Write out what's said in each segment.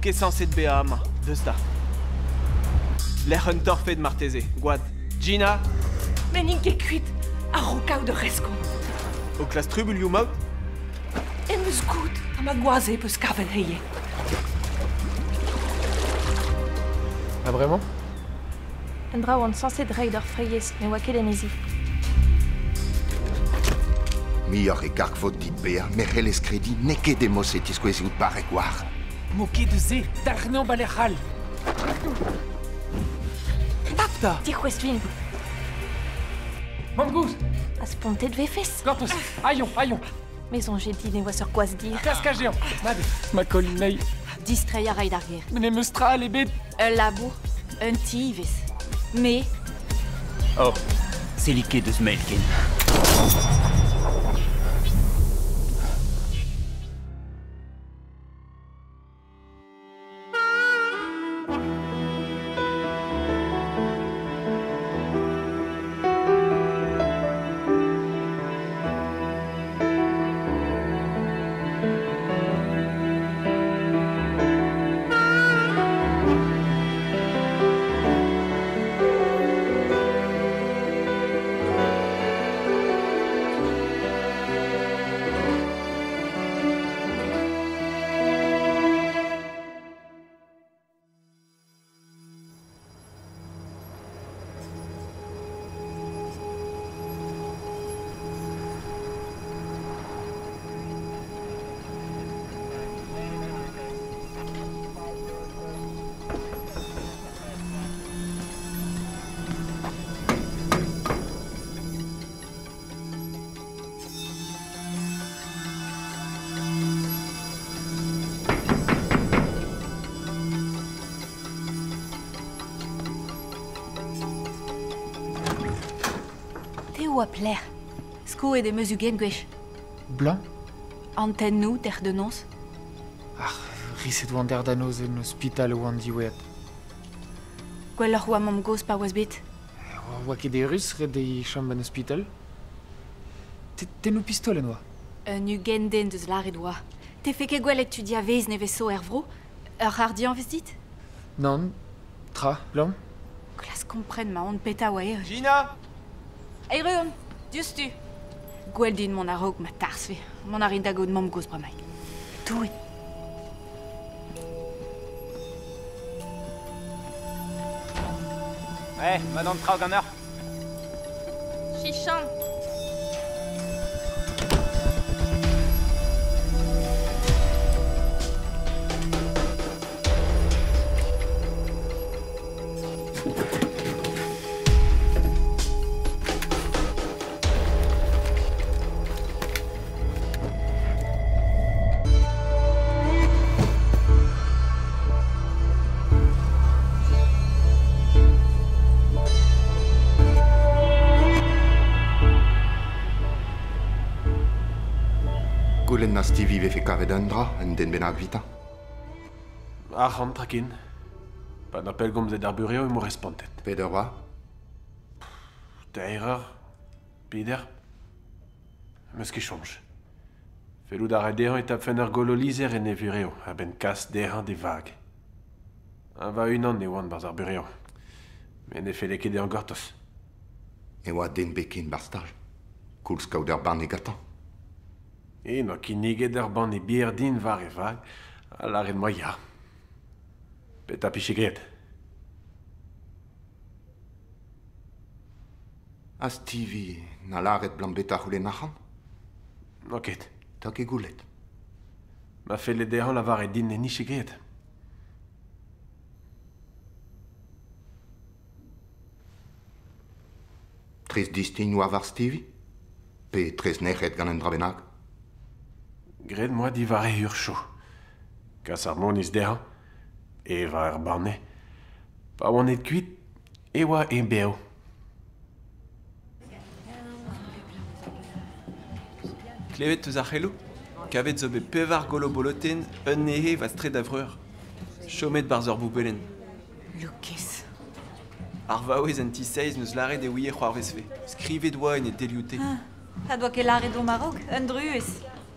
Ket sañset bezañ amañ, deus 'ta. Lec'h un torfed marteze, gwad. Gina? Met n'int ket kuit a-raok kaout ur reskont. O klask trubuilhoù maout? Em eus goût ha ma gwaz eo peus kavet hiziv. Ha bremañ? Un dra oan sañset reiñ d'ur freiez ne oa ket anezhi. Muioc'h e kargfot dit bezañ, me c'hellez krediñ n'eo ket emos e tiskouezi out barrek war. M'ho ket eus se, dalc'h ba lec'h all. Tap 'ta! Dic'houest vin. Mamm-gozh! Ha spontet 'vefes? Gortoz, aion, aion. Me soñje dit ne oa seurt gwaz dir. Klask azeañ, mat eo. Ma koll anezhi. Distreiñ a ray d'ar gêr. Met n'em eus tra all ebet. Ul labour, un ti ivez. Me. Oh, sellit ket eus mail ken. Te oa plec'h. Skoet em eus ugent gwech. Blanc? Antennoù dec'h da noz. Ar riset oan dec'h da noz en ospital oan diwezhat. Gwelloc'h oa mamm-gozh pa oas bet. Oa ket errus ret dezhi chom en ospital. Tennoù pistolenn oa. Un ugent den deus lâret oa. Te fe ket gwelet tud diavez nevez zo er vro? Ur c'hardian vez dit? Nann, tra, Blanc. Klask kompren ma on petra oa erru. Gina? Erru on, diouzhtu. Gwell din mont a-raok ma tarzhfe. Mont a rin da gaout mamm-gozh bremaik. Doue. Eh, mat an traoù ganeoc'h? Chichant. Goulenn a Stevie vefe kavet un dra, un den bennak evitañ. Arc'hant traken. Pa na pellgomzet ar burev emañ respontet. Pet eur oa? Teir eur, peder. N'eus ket soñj. Fellout a ra dezhañ e tapfen ur golo-lizher en e vurev a-benn kas dezhañ d'e vag. Ha va-unan e oan 'barzh ar burev. Met ne felle ket dezhañ gortoz. Ne oa den bet ken 'barzh stal. Koulz kaout ur banne gantañ. E n'oa kinniget ur banne bier din war e vag ha lâret 'moa ya. Petra 'pije graet? Ha Stevie 'na lâret 'blam beta c'houlenn arc'hant? N'oa ket. 'Ta ket goullet. Ma felle dezhañ lavaret din ne nije ket. Tres distign oa war Stevie? Pe tres nec'het gant un dra bennak? Graet 'moa diwar e urchoù. Kas ar moniz dezhañ, evañ ur banne. Pa oan aet kuit e oa eñ bev. Klevet 'teus ar c'heloù? Kavet zo bet pevar golo bolotenn, un anezhe war straed da vreur. Chomet 'barzh ur boubellenn. Lukez. Ar vaouez en ti-seiz 'neus lâret e ouie c'hoarvezfe. Skrivet 'oa en e delioù-te. Ha doa ket lâret omp a-raok, un druez.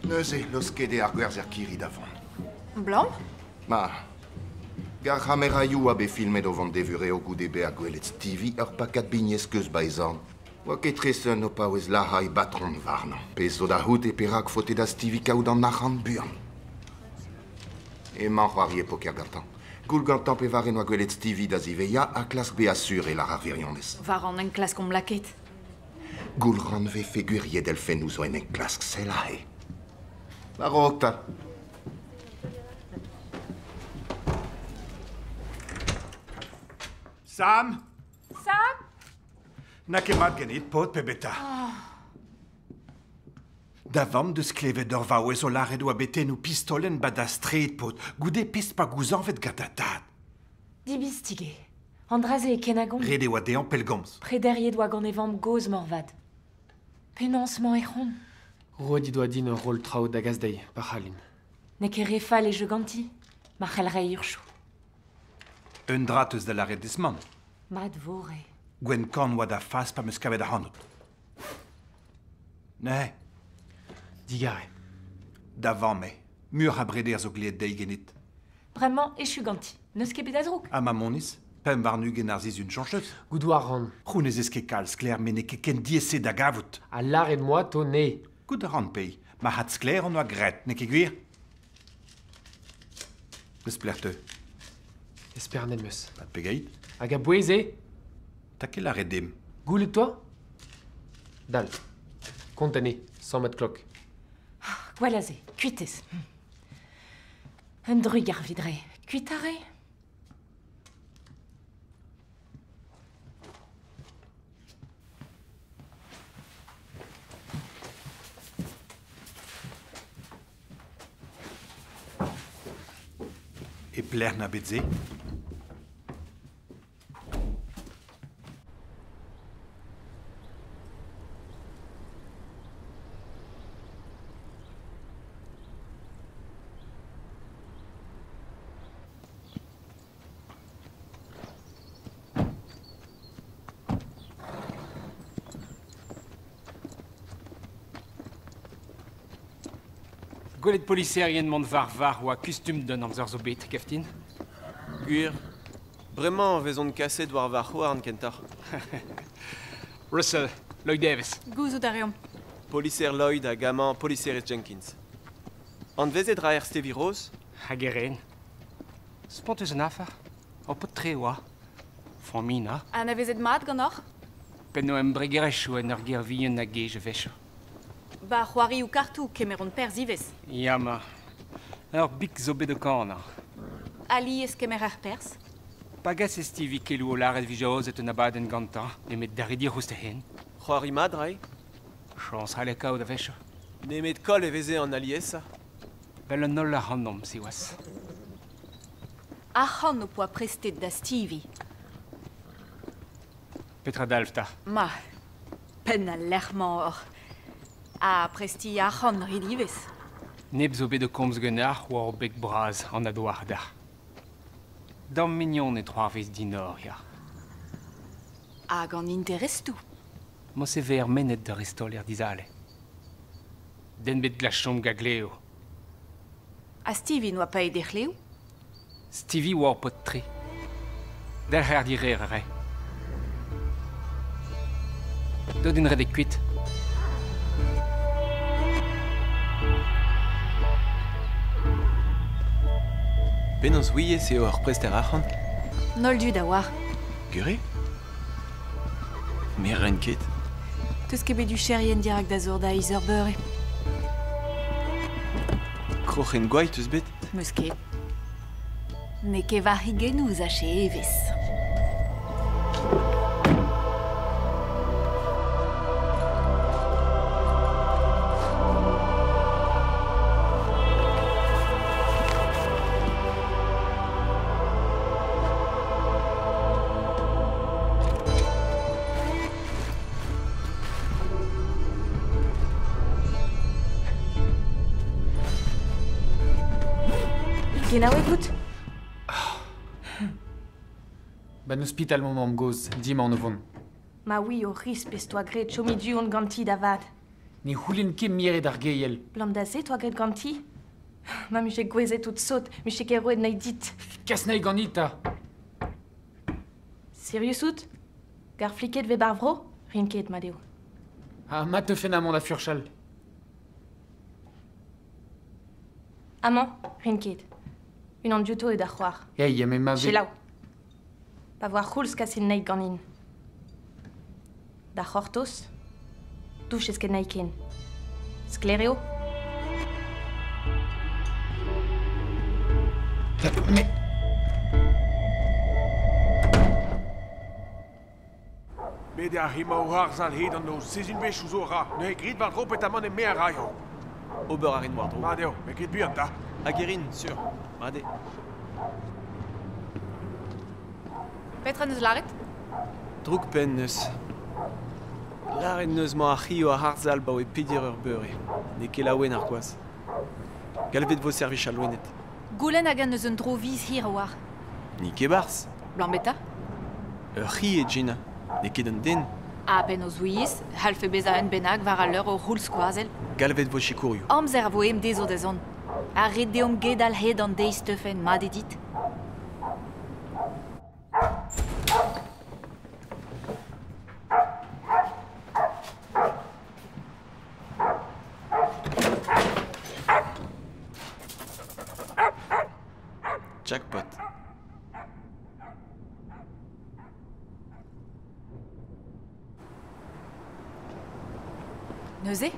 Neuze, laosket eo ar gwerzher kirri da vont. Blam? Ma, Gar c'hameraioù a bet filmet o vont devureo goude bezañ gwelet Stevie ur pakad bignez keuz ba e zorn. Oa ket tres un o paouez lazhañ e batron warnañ. Pezh zo da c'hoût eo perak faote da Stevie kaout an arc'hant buan. Emañ c'hoari e poker gantañ. Goul gantañ pevare 'noa gwelet Stevie da ziwezhañ ha klask bezañ sur e lâr ar wirionez. War an enklask omp lakaet. Goul 'ran 'vefe gwiriet elfennoù zo en enklask sell aze. War-raok 'ta. Sam? Sam? N'a ket mat ganit, paotr, pe beta? Da vamm deus klevet ur vaouez o lâret oa bet tennoù pistolenn 'ba da straed, paotr, goude pezh 'pa gouzañvet gant da dad. Dibistig eo. An dra-se e Kenagomp. Ret e oa dezhañ pellgomz. Prederiet oa gant e vamm-gozh moarvat. Penaos 'mañ e c'hont? Roet he doa din ur roll traoù da gas dezhi, pa c'hallin. N'eo ket re fall e jeu ganti, ma c'hell reiñ urchoù. Un dra 'teus da lâret dezh mamm. Mat 'vo re. Gwenn-kann oa da fas pa 'm eus kavet ac'hanout. Neuze. Digarez. Da vamm eo. Muioc'h a breder zo gleet dezhi ganit. Bremañ echu ganti. N'eus ket bet a zroug. Ha ma moniz, 25 ar sizhun soñjet. Goût a ran. C'hounez ez ket kalz sklaer met n'eo ket ken diaes-se da gavout. Ha lâret 'moa to ne. Goût a ran pei. Marc'had sklaer hon oa graet, n'eo ket gwir? Eus pelec'h teu? Espernet 'm eus. Ha pegeit? Hag a-bouez eo? 'Ta ket lâret dimp. Goulet 'toa? Dal. Kont anezhe, sammet klok. Gwell a se, kuitez. Un drugar 'vit re. Kuit a re? E pelec'h na bet se? Gwelet poliserien mont war var oa kustum d'un amzer zo bet, keftin. Gwir. Bremañ e vezont kaset war varc'h-houarn kentoc'h. Russell, Lloyd Davis. Gouzout a reomp. Poliser Lloyd hag amañ poliserez Jenkins. Anvezet 'ra er Stevie Rose? Hag e ren. Spontus an afer. Ur paotr-tre oa. Familh, Anavezet mat ganeoc'h? Pennoù embregerezhioù en ur gêr vihan a gej a-wechoù. Ba c'hoarioù kartoù kemeront perzh ivez. Ya ma. Ur big zo bet o kanañ. Alies kemer ar perzh? Pa gase Stevie keloù o lâret 'vije aozet un abadenn gantañ, nemet da rediñ ouzh hen. C'hoari mat 'ray? Chañs c'halle kaout a-wechoù. Nemet koll e veze an aliesañ. Vel an holl ac'hanomp, siwazh. Arc'hant ho poa prestet da Stevie. Petra dalv 'ta? Ma, penn al lec'h-mañ oc'h. Ha prestiñ arc'hant rit ivez. Neb zo bet o komz ganeoc'h war ur beg bras an adwar dac'h. Da'm mignon e c'hoarvez dinor, ya. Hag an interestoù. Morse e vez mennet da restaoler dizale. Den bet glachomp gaglev. Ha Stevie n'oa paeet e c'hlev? Stevie oa ur paotr-tre. Delc'her direr a rae. Deuet int redek kuit. Penaos 'ouiez eo ur prester arc'hant? An holl dud a oar. Gure? Me 'ran ket. 'Teus ket bet hucherien dirak da zor da eizh eur beure? Kroc'hen gwai 'teus bet? 'Meus ket. N'eo ket va c'higennoù 'sache evezh. Genaoueg out? Ba'n ospital 'mañ mamm-gozh, di emaon o vont. Ma oui o riz pezh 'toa graet chomit du-hont ganti da vat. Ne c'houlenn ket miret ar geiel. 'Blam da se 'toa graet ganti? Ma mije gouezet out sot, mije ket roet na'i dit. Kas na'i ganit 'ta. Sirius out? Gar fliket 'vez 'bar vro? Rin ket, mat eo. Ha ma teufen amañ da furchal? Amañ, rin ket. Unan diouto eo da c'hoar. Hey, met ma vez... Selaou. Pa vo ar c'houlz kasit anezhi ganin. Da c'hortoz, douchez ket anezhi ken. Sklaer eo? Met... Bet eo ar re-mañ o harzhal hed an noz. Sizhunvezhioù zo a ra. Neuze grit war-dro petamant e me a raio. Ober a rin war-dro. Mat eo, met grit buan 'ta. Hag e rin, sur. Mat eo. Petra 'neus lâret? Drouk-penn 'neus. Lâret 'neus 'mañ ar c'hi o harzhal 'baoe peder eur beure. N'eo ket laouen ar gwaz. Galvet 'vo servij al loened. Goulenn hag-eñ 'neus un dro-viz hir a-walc'h. N'it ket 'barzh. Blam eta? Ur c'hi eo Gina, n'eo ket un den. Ha penaos 'ouiez 'c'hallfe bezañ un bennak war al leur o c'houl skoazell. Galvet 'vo sikourioù. Amzer a vo e'mm dezho da zont. Ha ret deomp gedal hed an deiz 'teufen mat eo dit? Jackpot. Neuze?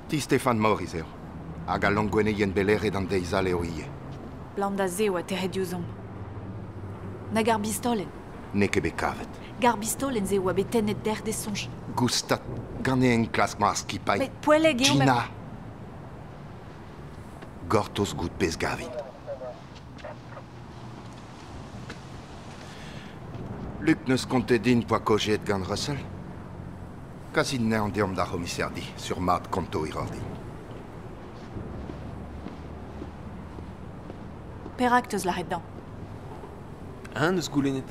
Ti Stefan Morris eo. Hag al Langwenneien beleret an deiz all eo ivez. Blam da se oa tec'het diouzhomp. Nag ar bistolenn. N'eo ket bet kavet. Gar bistolenn-se oa bet tennet dec'h d'e soñj. Goustad, gant e enklask 'mañ ar skipailh. Met poellek eo Gina! Gortoz goût pezh 'gavint. Luc 'neus kontet din 'poa kaozeet gant Russell. Kasit anezhañ deomp d'ar c'homiserdi, sur mat konto hiroc'h din. Perak 'teus lâret dezhañ? Eñ 'neus goulennet.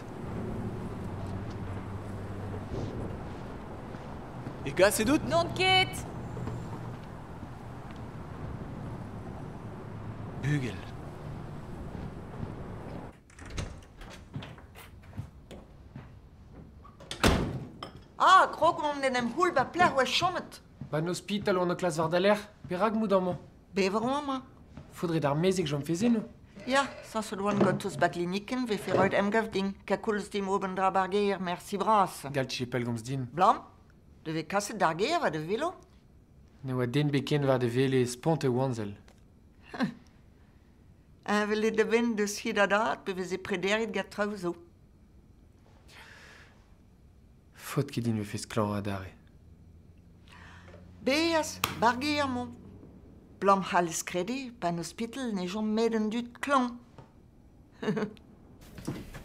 E gaset out? N'on ket! Bugel. Ah, krog on d'en em c'houll ba pelec'h oa chomet. Ba 'n ospital oan o klask war da lerc'h. Perak 'mout amañ? Bevañ amañ. Faotrait d'ar mezeg chom fezennoù. Ya, sañset oan gant ba klinikenn 'vefe roet emgav din. Kakoulz dimp ober dra ba'r gêr, mersi bras. Gall pellgomz din. Blam, de vez kaset d'ar gêr war da velo? Ne oa den bet ken war da wele spont e oan sell. Heñvel eo da benn deus he da dad pe veze prederiet gant traoù zo. Faot ket din 'vefe klañv adarre. Beaz, ba'r gêr 'mañ. Blam c'hallez krediñ, pa 'n ospital ne chom 'met an dud klañv.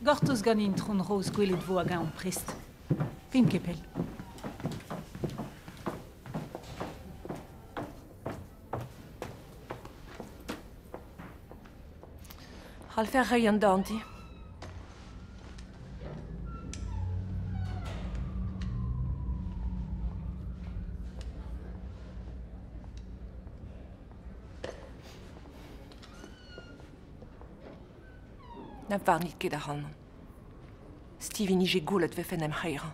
Gortoz ganin Tron Roz gwelet 'vo hag eñ omp prest. Vimp ket pell. C'hallfer reiñ an dorn dit. Na varnit ket ac'hanon. Stevie 'nije goulet 'vefen em c'haerañ.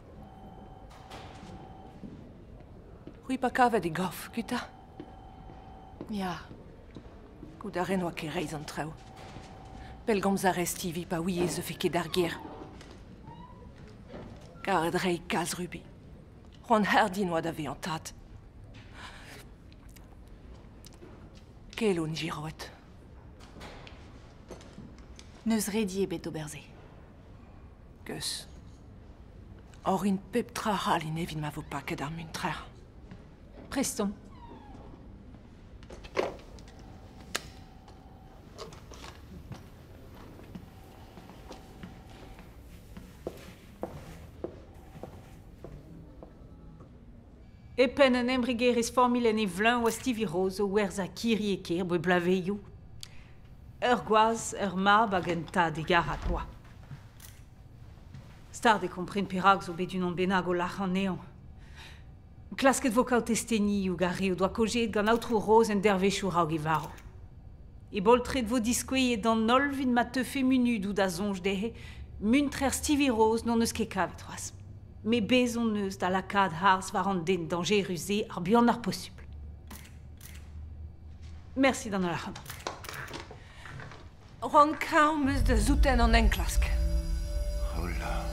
C'hwi pa kavet e gorf, kuita? Ya. Goût a ren oa ket reizh an traoù. Pellgomz a rez Stevie pa ouie zeufe ket d'ar gêr. Karet 'rey kalz Ruby. C'hoant hardin oa da vezañ tad. Kelo 'nije roet. N'eus redi ebet d'ober se. Geus. Orin pep tra c'hallin evit ma vo paket ar muntrer. Prest on. E penn un embregerezh familh en e vleuñv oa Stevie Rose o werzhañ kirri e kêr boe bloavezhioù. Ur gwaz, ur mab hag un tad hegarat oa. Start eo kompren perak zo bet unan bennak o lac'hañ anezhañ. Klasket vo kaout testenioù gant re o doa kaozeet gant aotrou Roz en dervezhioù raok e varv. E boltred vo diskouezet d'an holl evit ma teufe munudoù da soñj dezhe muntrer Stevie Rose n'hon eus ket kavet c'hoazh. Met bez hon eus da lakaat harz war an den dañjerus-se ar buanañ posupl. Mersi d'an holl ac'hanoc'h. C'hoant kreñv 'm eus da souten an enklask. Hola.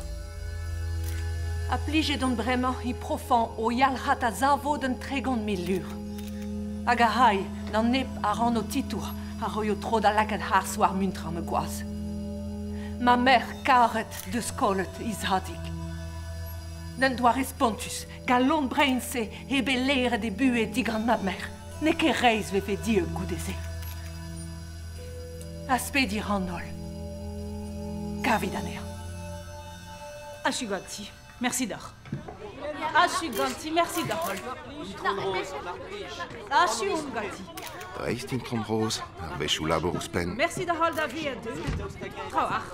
Ha plijet on bremañ e profañ ho yalc'had a savo d'un 30 000 lur. Hag a ray d'an neb a ranno titour a roio tro da lakaat harz war muntrañ ma gwaz. Ma merc'h karet deus kollet he zadig. D'un doare spontus, galon brein-se eo bet laeret he buhez digant ma merc'h. N'eo ket reizh 'vefe dieub goude-se. Aspediñ 'ran holl. Kavit anezhañ. Achu ganti. Mersi deoc'h. Achu ganti, mersi deoc'h holl. Achu on ganti. Dreist Intron Roz, ar wechoù labour ouzhpenn. Mersi deoc'h holl da vezañ deuet. Trawalc'h.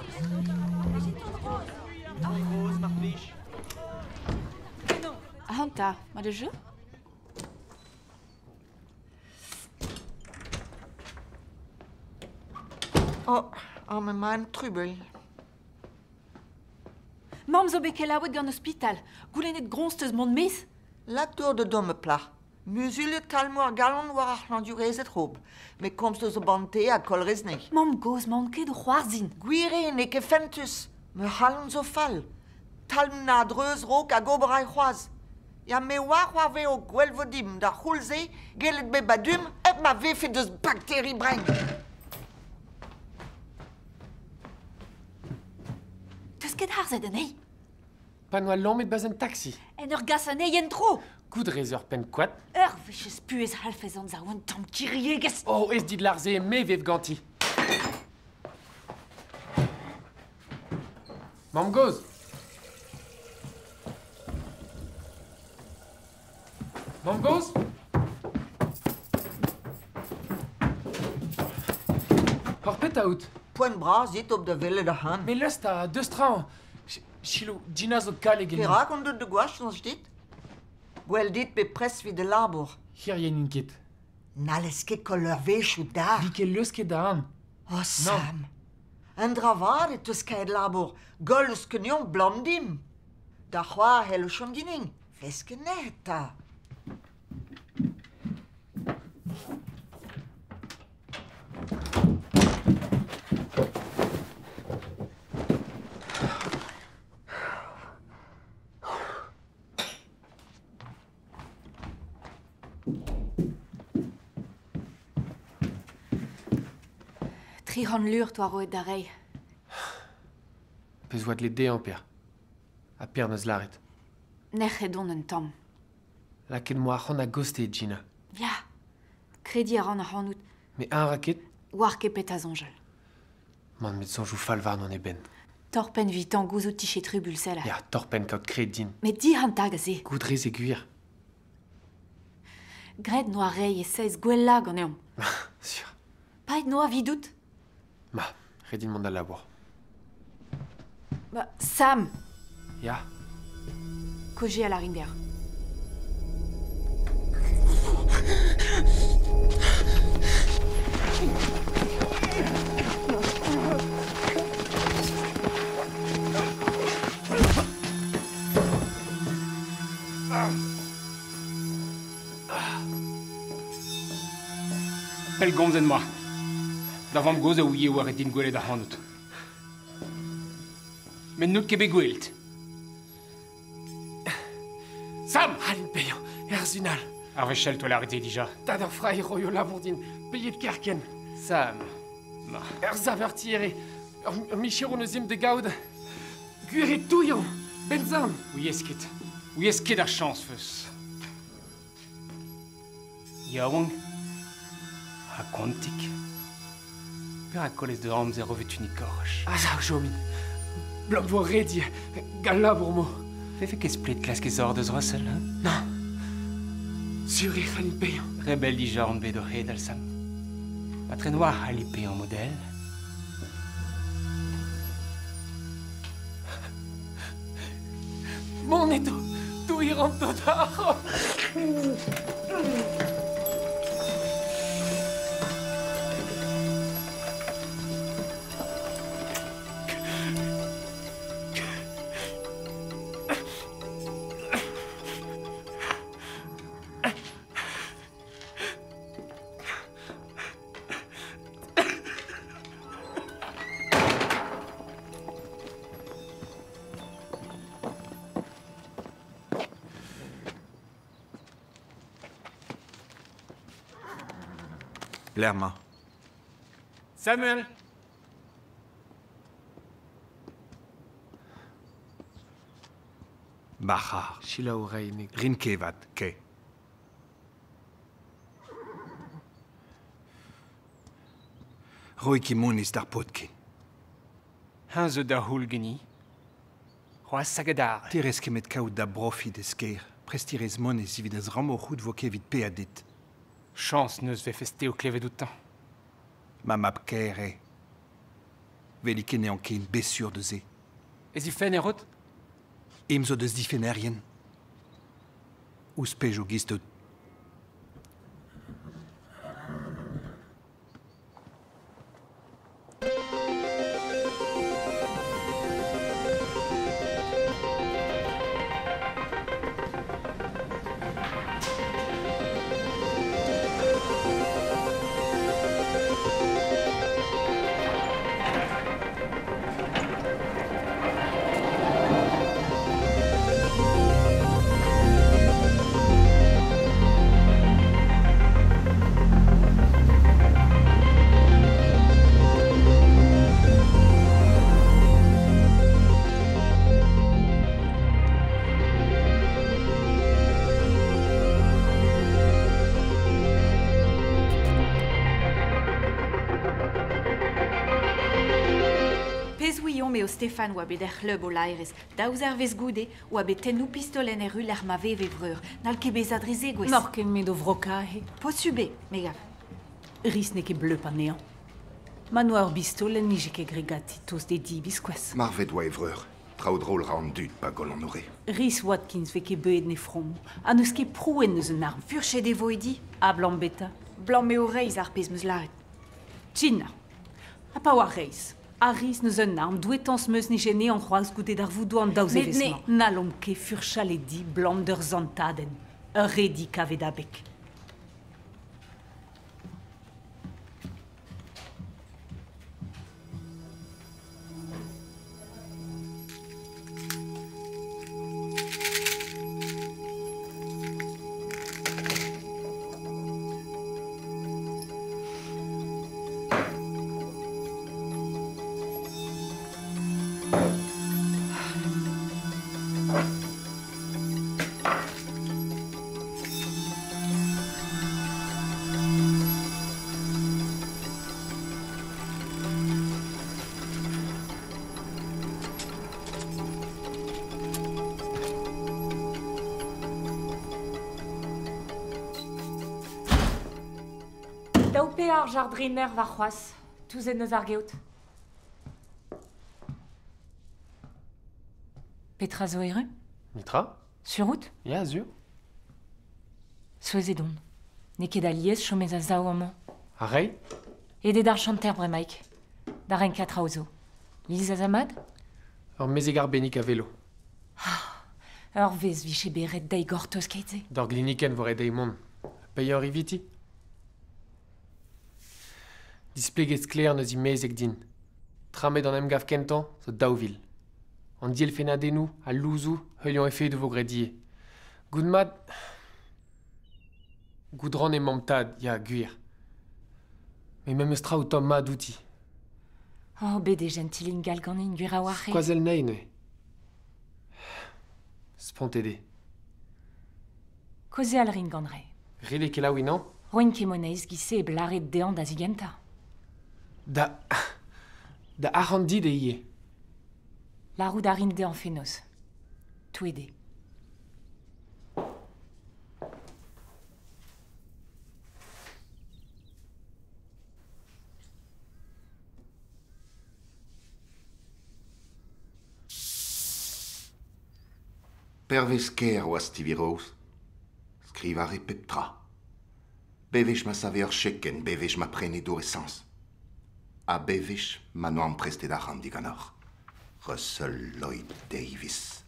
Ac'hanta, mat eo jeu? Oh, amañ emañ an trubuilh. Mamm zo bet kelaouet gant ospital. Goulennet groñs 'teus mont maez? Lak dour da dommañ, plac'h. Muzuliet talmoù ar galon war ar c'hlañvdiourezed rob. Met komz deus o bante ha koll rez 'ne. Mamm-gozh, 'maon ket o c'hoarzhin. Gwir eo n'eo ket fentus. Ma c'halon zo fall. Talm na a-dreuz 'raok hag ober a c'hoazh. Ya me 'oar c'hoarvezo gwell 'vo dimp d'ar c'houlz-se gellet bep a dump hep ma vefe deus bakteri brein. 'Teus ket harzet anezhi? Pa n'oa lammet 'barzh un taksi. En ur gas anezhi en-dro. Goût 'rez ur penn koad. Ur wech eus buhez 'c'hallfes anzav un tamm kiriegezh. Oh, aes dit lâr se, me 'vev ganti. Mamm-gozh Mamm-gozh Ur petra out? Poent bras dit op da welet ac'han. Me leust ha deus traoñ. Chilo, Gina zo kalek enni. Perak on deut da goach, soñj dit? Gwell dit bet prest evit al labour. Hirie n'int ket. N'hallez ket koll eurvezhioù da. Vi ket leusket da an. Oh, Sam. Un dra vat e teus kaet labour. Goll eus keneomp 'blam dimp. Da c'hoar c'hello chom ganin. Vez ket nec'het 'ta. 300 lur 'toa roet da reiñ. Pezh 'oa dleet dezhañ, Per. Ha Per 'neus lâret. Nec'het on un tamm. Lakaet 'm boa arc'hant a-gostez, Gina. Ya, krediñ a ran ac'hanout. Met eñ 'ra ket. 'Oar ket petra soñjal. Man met soñjoù fall warnon e benn. Torr-penn 'vitañ gouzout 'tije trubul sell. Ya, torr-penn kaout kred din. Met dihan 'ta gant se. Goût 'rez e gwir. Graet 'noa reiñ e seizh gwellañ ganeomp. Sur. Paeet 'noa 'vidout? Ma, ret din mont d'al labour. Ba, Sam! Ya? Kaozeal a rin deoc'h. Pellgomzet 'moa. Da vamm-gozh a ouie e oa ret din gwelet ac'hanout. Met n'out ket bet gwelet. Sam! C'hallin paeañ er sunal. Ar wech all 'toa lâret se dija. Tad ur frailh 'roio labour din, peiet kerkent. Sam, ma. Ur saver-tier eo. Ur micherour 'neus ezhomm da gaout. Gwir eo toullañ, Benzam. Ouiez ket. Ouiez ket ar chañs 'feus. Yaouank ha koantik. Perak kollez da amzer o vutuniñ korch? Ah, sav, Jomin. Blam vo redi gant labour mo. Vefe ket splet klask e zor deus Russell, hein? Non. Sur e c'hallin paeañ. Re bell dija on bet o c'hedal, Sam. Matren oa c'halli paeañ model. Mon eto. Touiñ ran dod arc'hant. Lec'h-mañ. Samuel Bac'har. Selaou 'ray ne. Rin kevat, ke. Roit ket monez d'ar paotr ken. Eñ zo da c'houl geniñ. C'hoazh hag adarre. Te rez kemet kaout da brofit ez kêr. Prestiñ rez monez evit az rammo c'hoût vo ket evit paeañ dit. Chañs neus 'vefes-te o klevet outañ. Ma mab-kaer eo. Weli ket n'eo ken bet sur deus se. E zifenner out? Em zo deus difennerien. Ouzh pezh zo gist out. Pezh ouiomp eo Stefan oa bet er c'hleub o laerezh. Daou zervezh goude oa bet tennoù pistolenn erru lec'h ma veve vreur. N'hall ket bezañ dre zegouezh. N'oc'h ket met o vrokañ aze. Posubl eo, me gav. Ris n'eo ket bleup anezhañ. Ma n'oa ur bistolenn 'nije ket graet ganti tost d'e di biskoazh. Marvet oa e vreur. Traoù drol 'ra an dud pa gollont o re. Rhys Watkins 'vez ket beuet 'n e from ha n'eus ket prouenn eus un arm. Furchet e vo e di. Ablam beta. Blam eo reizh ar pezh 'm eus lâret. Gina. Ha pa oa reizh. Ar Rhys n'eus un arm, douetañs 'm eus 'nije 'nezañ c'hoazh goude darvoudoù an daou Met zevezh-mañ. ne. N'hallomp ket furchal e di 'blam d'ur santadenn. Ur redi kavet abeg. Daou pe ar jardriner warc'hoazh, touzet 'neus ar geot. Petra zo erru? Netra. Sur out? Ya, sur. Souezhet on. N'eo ket alies chomez a-sav amañ. Ha reiñ? Aet eo d'ar chanter bremaik. Da renkañ traoù zo. Liz Azamad? Ur mezeg arbennik a velo. Ur wezh 'vije bet ret dezhi gortoz keit-se. D'ur glinikenn 'vo ret dezhi mont. Paeañ riviti? Displeget sklaer n'eus imezeg din. Tramet an emgav kentañ zo 2000. An dielfennadennoù, al louzoù, heuliañ efedoù 'vo graet ivez. Goût mat... Goût 'ran emañ mamm tad, ya, gwir. Met memes tra o tomm mat outi. Oh, bet eo jentil ingal ganin, gwir a-walc'h eo. Skoazell anezhi neuze. Spontet eo. Kaozeal 'rin gant re. Ret eo kelaouiñ, non? Roin ket moneiz 'giz-se hep lâret dezhañ da zigentañ. Da... da arc'hant dit eo ivez. Lârout a rin dezhañ fenoz. Touet eo. Pervez ker oa Stevie Rose. Skriv a re pep tra. Bewech ma save ur cheken, bewech ma prene dour essence. Ha bewech ma noa amprestet arc'hant diganeoc'h. Russell Lloyd Davis.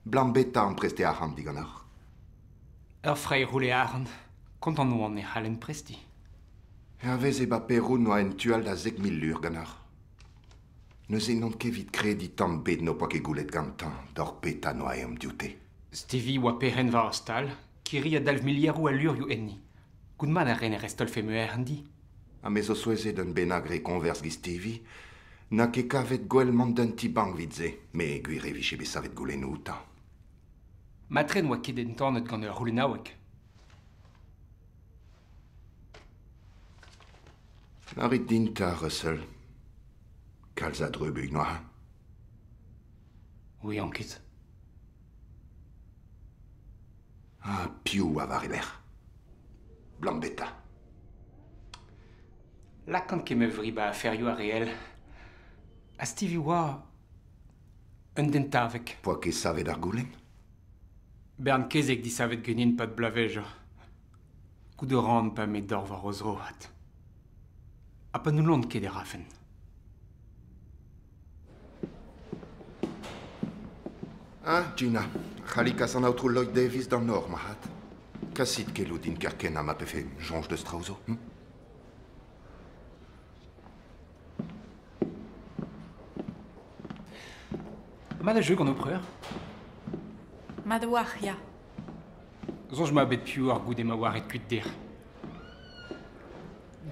Blam beta ampreste arc'hant diganeoc'h. Ur freir roule arc'hant, kontant oan e c'hallen presti. Hervez e baperoù noa en tu all da 10 000 lur ganeoc'h. Neuze n'on ket evit krediñ tamm bet n'ho poa ket goulet gantañ d'hor peta noa ezhomm dioute. Stevie oa perc'henn war ur stal, kirri a dalv miliaroù a lurioù enni. Goût mat a ren e restolfe me arc'hant di. Ha me zo souezhet un bennak re koñvers gant Stevie, n'a ket kavet gwell mont d'un ti-bank evit se, met gwir e vije bet savet goulennoù outañ. Matren oa ket entanet gant ur c'houlennaoueg. Lârit din 'ta, Russell. Kalz a drubuilh noa. Ouian ket. Ha piv oa war e lerc'h? Blam beta. Lakan ket ma fri ba aferioù ar re all. Ha Stevie oa un den tavek. Poa ket savet ar goulenn? Bern kezeg disavet ganin 'pad bloavezhioù. Goût a ran pa me dor war o zro avat. Ha pa n'houllan ket e rafen. Ah, Gina, c'halli kas an aotrou Lloyd Davis d'an nor, marc'had. Kasit keloù din kerkent ha ma pefe soñj deus traoù zo. Mat a jeu gant ho preur? Mat a-walc'h, ya. Soñj 'ma bet piv ar goude ma oa ret kuit dec'h.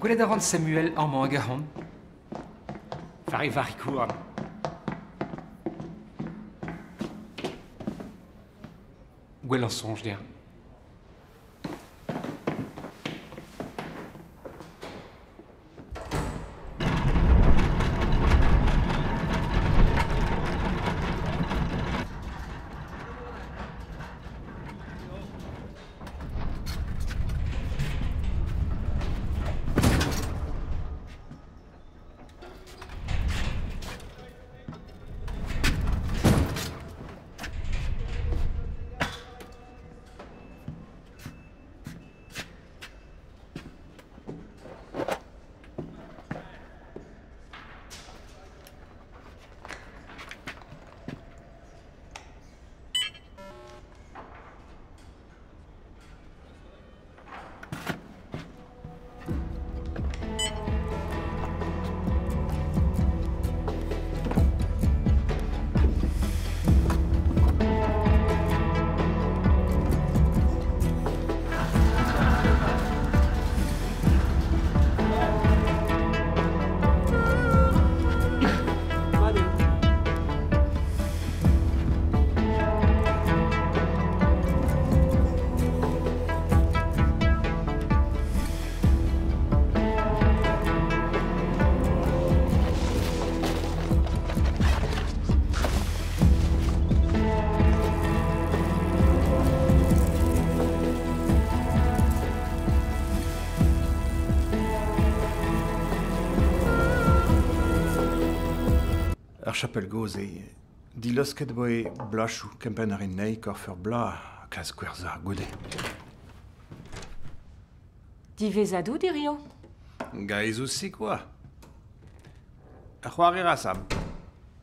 Gwelet a ran Samuel amañ hag ahont. War e varc'hig-houarn. Gwellañ soñj dezhañ. Mat eo. Ar chapel gozh eo. Dilosket 'voe bloazioù kempenn ar anezhi korf ur bloaz ha klask gwerzhañ goude. Diwezhat out hiziv. Gaezh-ouzh kwa. Ar c'hoari 'ra Sam.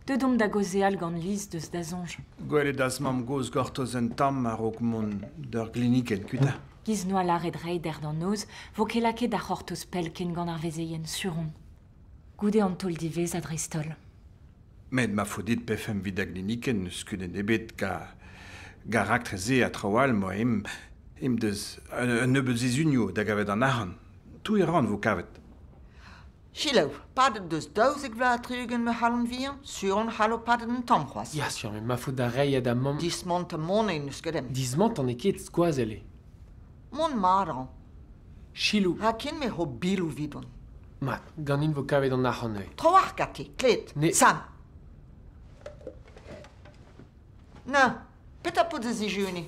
Deut omp da gaozeal gant Liz deus da soñj. Gwelet az mamm-gozh gortoz un tamm a-raok mont d'ur glinikenn kuita. Giz 'noa lâret reiñ dec'h d'an noz 'vo ket lakaet da c'hortoz pell ken gant ar vezeien, sur on. Goude an taol diwezhañ dreist-holl. Met ma faot dit pefemp evit da glinikenn n'eus kudenn ebet ga ga raktres-se ha traoù all 'moa em em deus un nebeud sizhunioù da gavet an arc'hant. Touiñ a ran 'vo kavet. Selaou, padet deus 72 ma c'halon vihan, sur on c'hallo padet un tamm c'hoazh. Ya, sur, met ma faot da reiñ ha da mamm... Dismantañ mont n'eus ket em. Dismantañ n'eo ket, skoazell eo. Mont mat a ran. Selaou. Ra ken me ro biloù 'vidon. Mat, ganin 'vo kavet an arc'hant neuze. Trawalc'h gante, klet. Ne... Sam. Na, petra 'po da zijuniñ?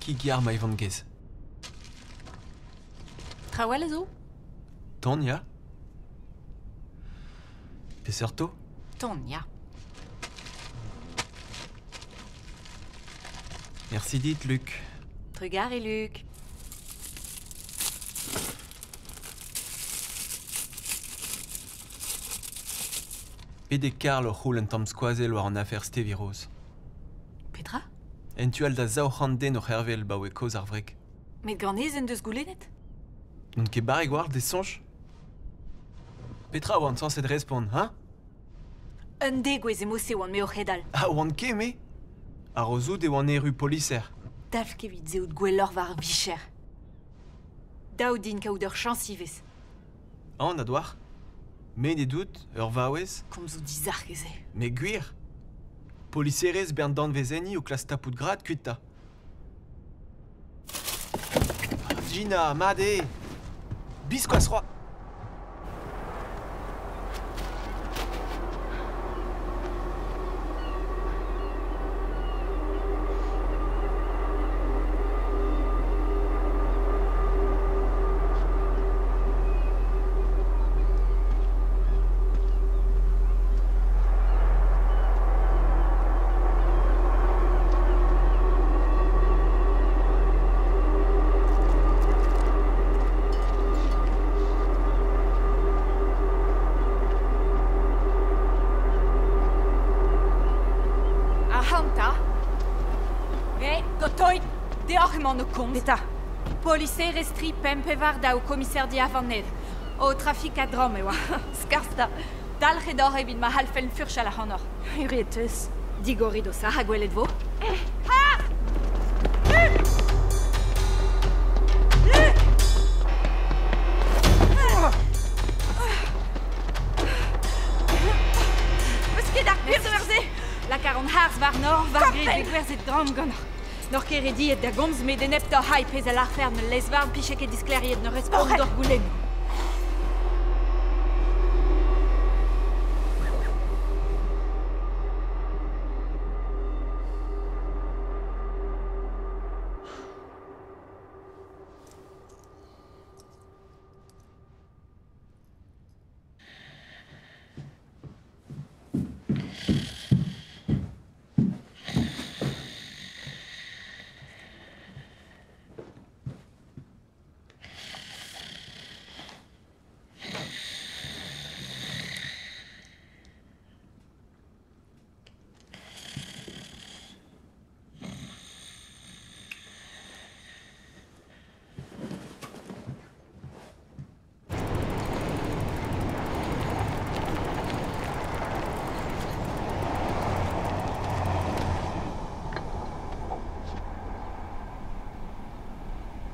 Kig yar ma evan gez. Trawal a zo? Ton, ya. Peseurt to? Ton, ya. Merci dit, Luc. Trugar e Luc. Bet eo Karl o c'houlenn tamm skoazell war an afer Stevie Rose. Petra? En tu all da 200 den o c'hervel 'baoe kaoz ar wreg. Met ganez en deus goulennet? N'on ket barrek war d'e soñj. Petra oan sañset respont, hein? Un degouezh emo-se oan me o c'hedal. Ah, oan ket, me? A-raozout e oan erru poliser. Dalv ket evit se out gwelloc'h war ar vicher. Dav din kaout ur chañs ivez. An a doar. Me ne dout, ur vaouez. Komzoù dizark ez eo. Met gwir. Poliserez bern danvez enni o klask tapout grad kuit 'ta. Gina, mat eo. Biskoazh c'hoazh. Ac'hanta. Eh, gotoit, deoc'h emañ o komz. Petra? Poliserez tri pemp pevar daou komiserdi Avaned. O trafikañ dramm e oa. Skarzh 'ta. Dalc'het oc'h evit ma c'hallfen furchal ac'hanoc'h. Hurietus. Digorit ho sac'h ha gwelet 'vo. Eus ket ar gwir d'ober se! Lak a ran harz warnoc'h, war gred Torr-penn! bet gwerzhet dramm ganeoc'h. N'oc'h ket rediet da gomz met enep d'hoc'h hay pezh a lârfec'h n'ul lez-varn 'pije ket disklêriet n'ur respont Torr-penn! d'hor goulennoù.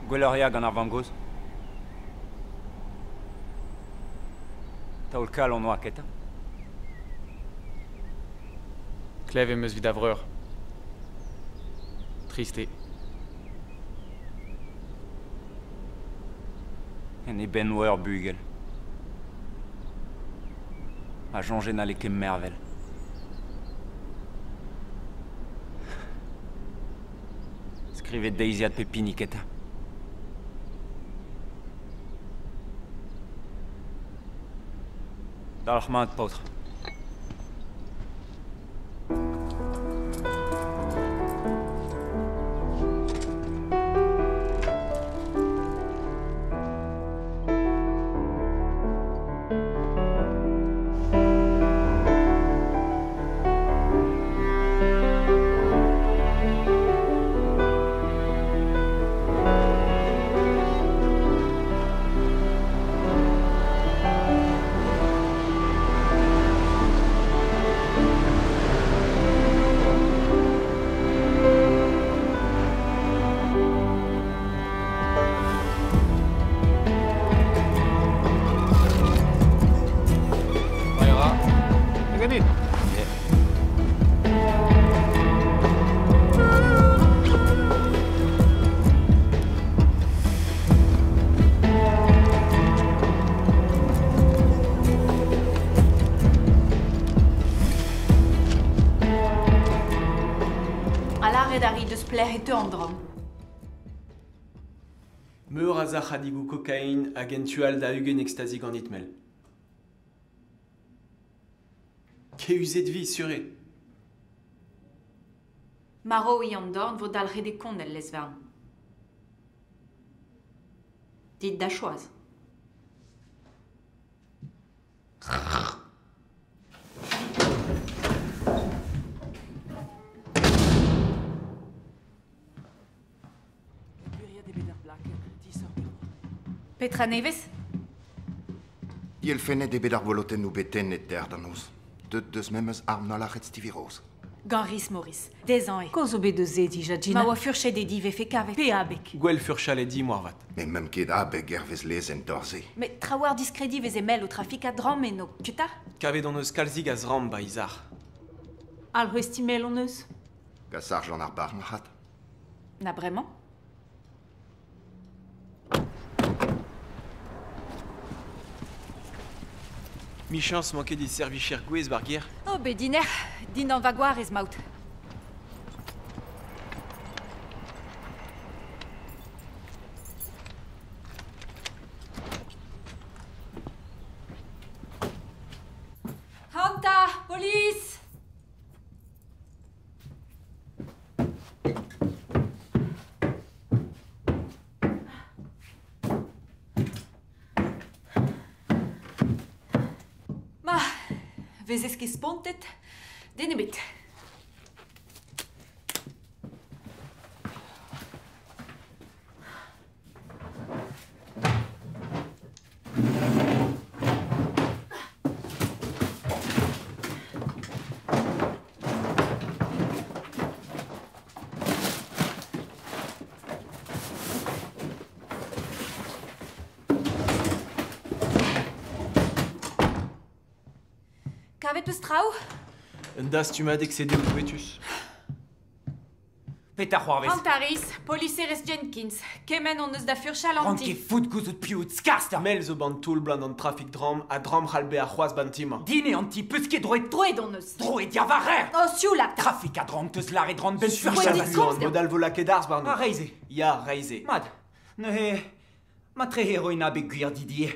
Gwelloc'h eo gant ar vamm-gozh. Taol kalon oa ket. Klev em eus evit da vreur. Trist eo. En e benn oa ur bugel. A soñje n'halle ket mervel. Skrivet deiziad pep hini ketañ. Dalc'hmat, paotr. Ha lâret a rit deus pelec'h e teu an dramm. Meur a zac'hadigoù kokain hag en tu all da 20 ekstazi gant itmel. Keuzet vi, sur eo. Maro i an dorn vo dalc'het e kont el lez-varn. Dit da choaz. Petra nevez? Dielfennet eo bet ar bolotennoù bet tennet dec'h da noz. Deut deus memes arm na lâret Stevie Rose. Gant Rhys Morris. Dezhañ eo. Kaoz zo bet eus se dija, Gina. Ma oa furchet e di vefe kavet. Pe abeg? Gwell furchal e di moarvat. Met meump ket abeg hervez lezenn Dorsey. Met trawalc'h diskrediñ 'veze mell o trafikañ dramm eno, kuta? Kavet hon eus kalzik a zramm 'ba he sac'h. Alc'hwez timell hon eus. Gant sarjant ar bar marc'had. Na bremañ? Michañs 'mañ ket e servijer gouez 'bar gêr. Oh, bet dinec'h, dindan va gwarez 'maout. Hanta, polis! Ma, 'vezez ket spontet, den ebet. Kavet 'peus traoù? Un dastumadeg sedeoù douetus. Petra c'hoarvez? Antaris, poliserez Jenkins, kement hon eus da furchal an Ran ti. ket fout gouzout piv out skarster. Mell zo ban toull blant an trafik dramm ha dramm c'hall bezañ c'hoazh ban ti-mañ. Din eo an ti peus ket droet. Droet hon eus. Droet ya war aer. Oh, sioul ata. Trafik a dramm teus lâret ran benn Sur furchal. dit komz Mod all vo lakaet arz warno. Ha reizh eo. Ya, reizh eo. Mat, neuze, matre e roin abeg gwir Didier.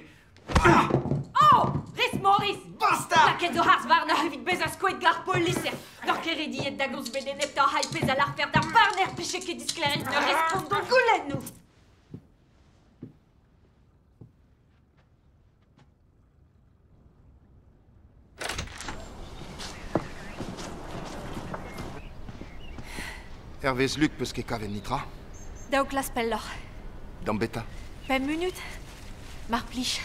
Oh! Rhys Morris! Basta! Lakaet zo harz warnoc'h evit bezañ skoet gant ar poliser. N'oc'h ket rediet da gomz bet enep d'ar pezh a lârfer d'ar barner pije ket disklêriet ne respont d'hon goulennoù. Hervez Luc peus ket kavet netra? Daou klas pelloc'h. D'am beta? Pemp munut, mar plij.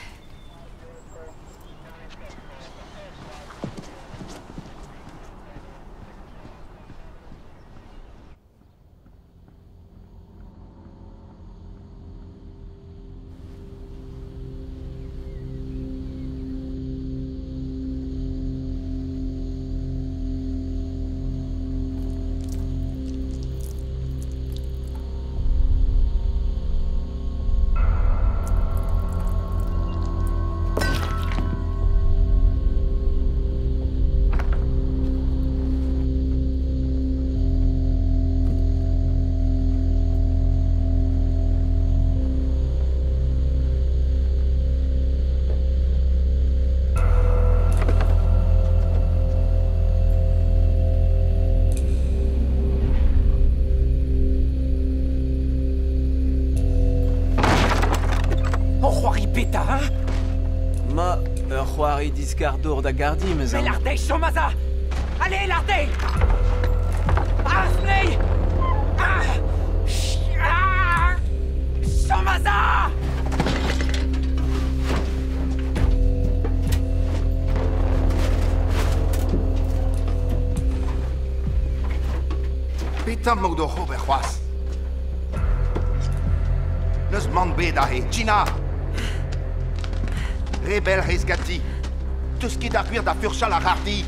Beta, hein? Ma, ur c'hoari diskar dor da gardi, meus Mais lardei, chomaza! Allez, lardei! Arsnei! Ah! Ah! Chomaza! Petra 'maout oc'h ober c'hoazh? N'eus mann bet aze, Gina! Re bell rez ganti. Teus ket ar gwir da furchal ar c'harrdi.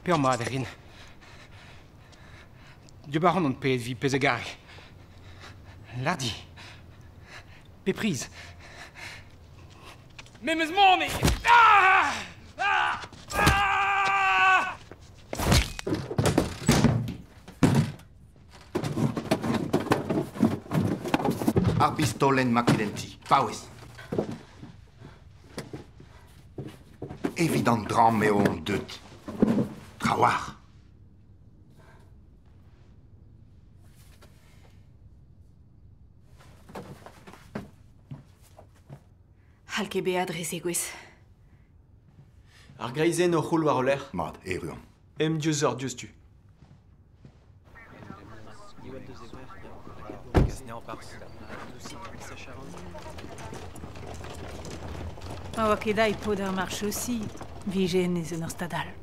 Pe mat rin. Du baron on pet vi pezh a gare. Lardi. Pepriz. Memes mone! Ah! Ah! Ah! Ar pistolenn makidenti. Paouez. Evit an dramm eo on deut. Trawar. C'hall ket bezañ dre zegouezh. Ar greizenn o c'houl war o lerc'h. Mat, erru on. Em diouzh ur diouzhtu. Ma oa ket aet paotr ar marchosi, vije hennezh en ur stad all.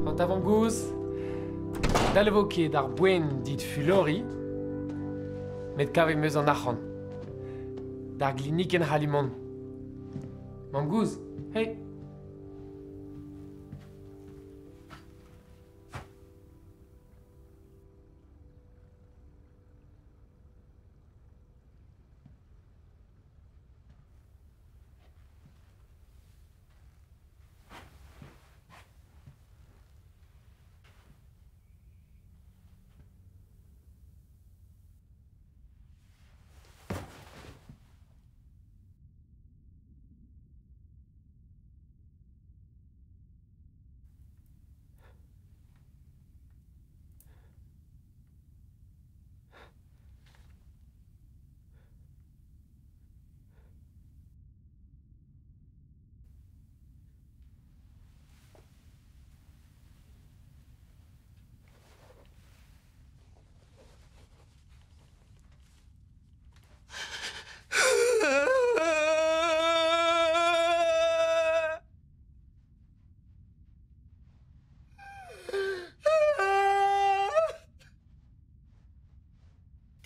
An tavangozh, dalvo ket ar boen dit fulori, met kavet 'm eus an arc'hant. D'ar glinikenn c'hallimont. Mamm-gozh, hey!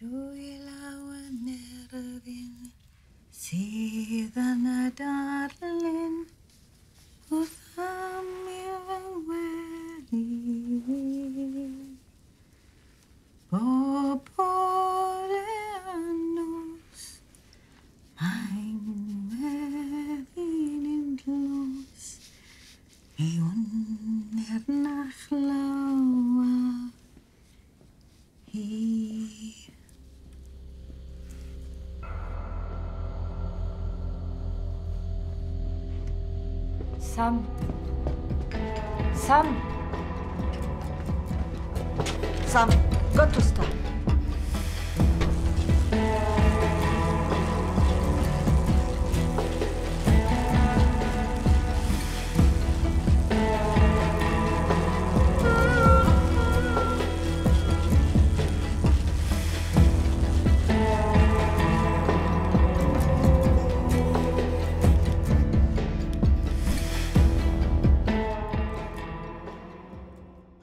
Dwy law yn erfyn sydd yn y darlun wrth am i fy ngwely. Bob bore a nos mae'n ngweddi'n un dlos mi wn er na chlywaf hi. Sam. Sam. Sam, gortoz 'ta.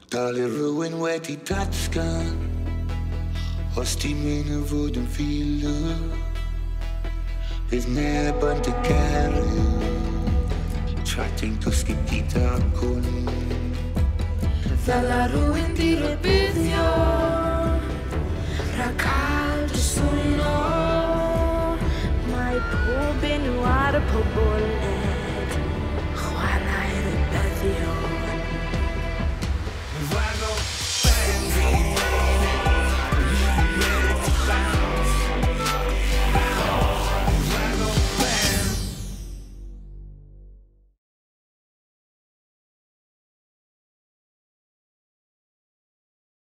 Dal i rywun wedi datgan os ti'n mynd i fod yn filw, bydd neb yn dy garu tra ti'n cysgu gyda cwn. Fel a rywun di rybuddio rhag cael dy swno. Mae pob enw ar y pobl